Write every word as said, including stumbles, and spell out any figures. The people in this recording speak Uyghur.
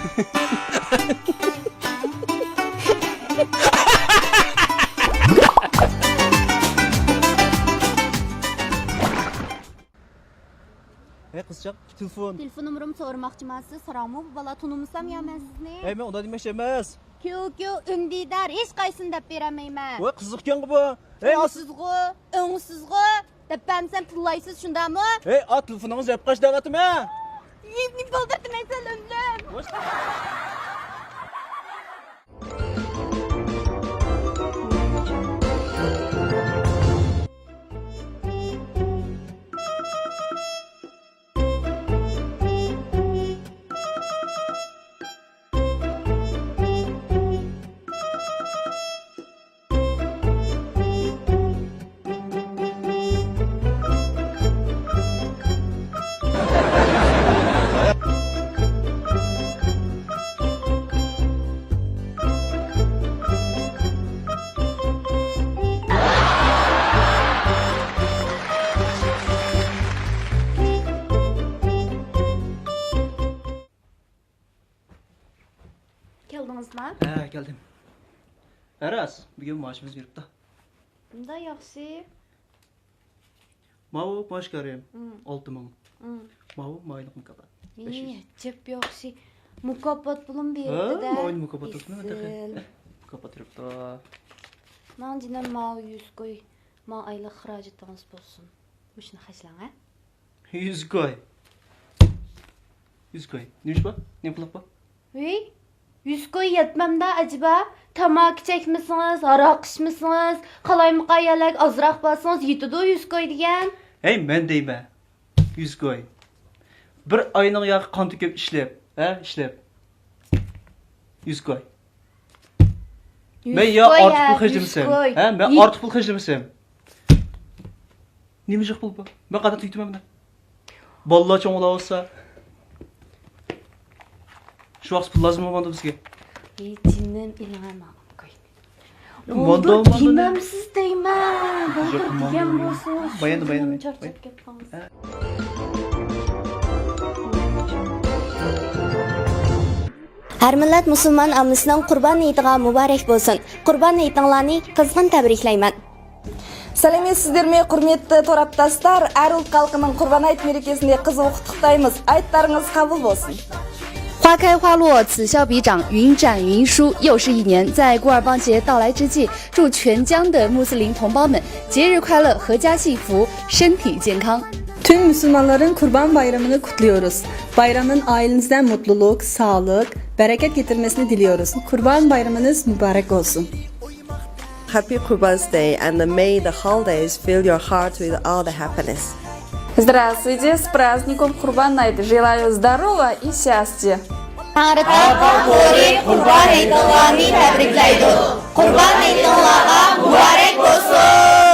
ھەي، قىزچاق، تېلېفون. تېلېفون نومۇرۇمنى سورىماقچىما سىز؟ ساراڭمۇ بۇ بالا، تونۇمىسام يا مەن سىزنى؟ ھەي، مەن ئۇنداق دېمەكچى ئەمەس. كيۇ، كيۇ، ئۈندىدار، ھېچقايسىسىنى دەپ بېرەلمەيمەن. ۋاي، قىزىقكەنغۇ بۇ. ھەي، ئاس- ئۆڭسىزغۇ، ئۆڭسىزغۇ. دەپ بەرمىسەم تىللايسىز، شۇنداقمۇ؟ ھەي، ئا، تېلېفونىڭىز يەپ قاچ دەۋاتىمەن. يېپنى بولدۇرتمايسەن، ئۆملۈم. كەلدىڭىزما؟ ھە، كەلدىم. ھە، راست، بۈگۈن مائاشىمىز بېرىپتۇ. ئۇنداق ياخشى. ماۋۇ مائاش كارىم، مم. ئالتە مىڭ. مم. ماۋۇ مايلىق مۇكاپات، بەش يۈز. ئەجەب ياخشى. مۇكاپات پۇلۇم ھە، بېرىپتۇ-دە. ماۋۇ مۇكاپات تۇرۇپتۇ، مانا تېخى. ئېسىل. مۇكاپات بېرىپتۇ. ماڭا جېنىم ماۋۇ يۈز كوي، ماڭا ئايلىق خىراجىتىڭىز بولسۇن. مۇشۇنى خەجلەڭ، ھە؟ يۈز كوي. يۈز كوي. نېمە ئىش بار؟ نېمە قىلىق بار؟ ۋىي، يۈز كوي يەتمەمدا ئەجەبا؟ تاماكا چەكمىسىڭىز، ھاراق ئىچمىسىڭىز، قالايمىقان يەرلەرگە ئازراق بارسىڭىز يېتىدۇ يۈز كوي دېگەن. ھەي، مەن دەيمەن. يۈز كوي. بىر ئاينىڭ ياقى قان تۆكۈپ ئىشلەپ، ھە، ئىشلەپ. يۈز كوي. مەن يا ئارتۇق پۇل خەجلىمىسەم، ھە، مەن ئارتۇق پۇل خەجلىمىسەم. نېمە جىق پۇل بۇ؟ مەن قانداق تۈگىتىمەن بۇنى؟ بالىلار چوڭ بولاۋاتسا، شۇ ۋاقىت پۇل لازىم بولمامدۇ بىزگە؟ ھېي، جېنىم، ئېلىڭە ماڭا كوي. بولدى، دېمەمسىز دەيمەن. بولدى دېگەن بولسىڭىز. بايان، بايان، بايان. چارچاپ كەتتىڭىز. ھە. ھەر مىللەت مۇسۇلمان ئاممىسىنىڭ قۇربان ھېيتىغا مۇبارەك بولسۇن! قۇربان ھېيتىڭلارنى قىزغىن تەبرىكلەيمەن! سەلەمەتسىزلەرمۇ، ھۆرمەتلىك تورداشلار؟ ئەر ئۇلۇغ خەلقىنىڭ قۇربان ھېيت مەرىكىسىنى قىزغىن قۇتلۇقلايمىز. ھېيتلىرىڭىز قەبۇل بولسۇن! 花开花落，此消彼长，云涨云舒，又是一年。在古尔邦节到来之际，祝全疆的穆斯林同胞们节日快乐，阖家幸福，身体健康。 Tüm Müslümanların Kurban Bayramı'nı kutluyoruz. Bayramın ailenizde mutluluk, sağlık, bereket getirmesini diliyoruz. Kurban Bayramınız mübarek olsun. Happy Kurban's Day and may the holidays fill your heart with all the happiness. Здравствуйте, с праздником Kurban Hayit! Желаю здоровья и счастья! تەڭرىتائال تورى قۇربان ھېيتىڭلارنى تەبرىكلەيدۇ. قۇربان ھېيتىڭلارغا مۇبارەك بولسۇن!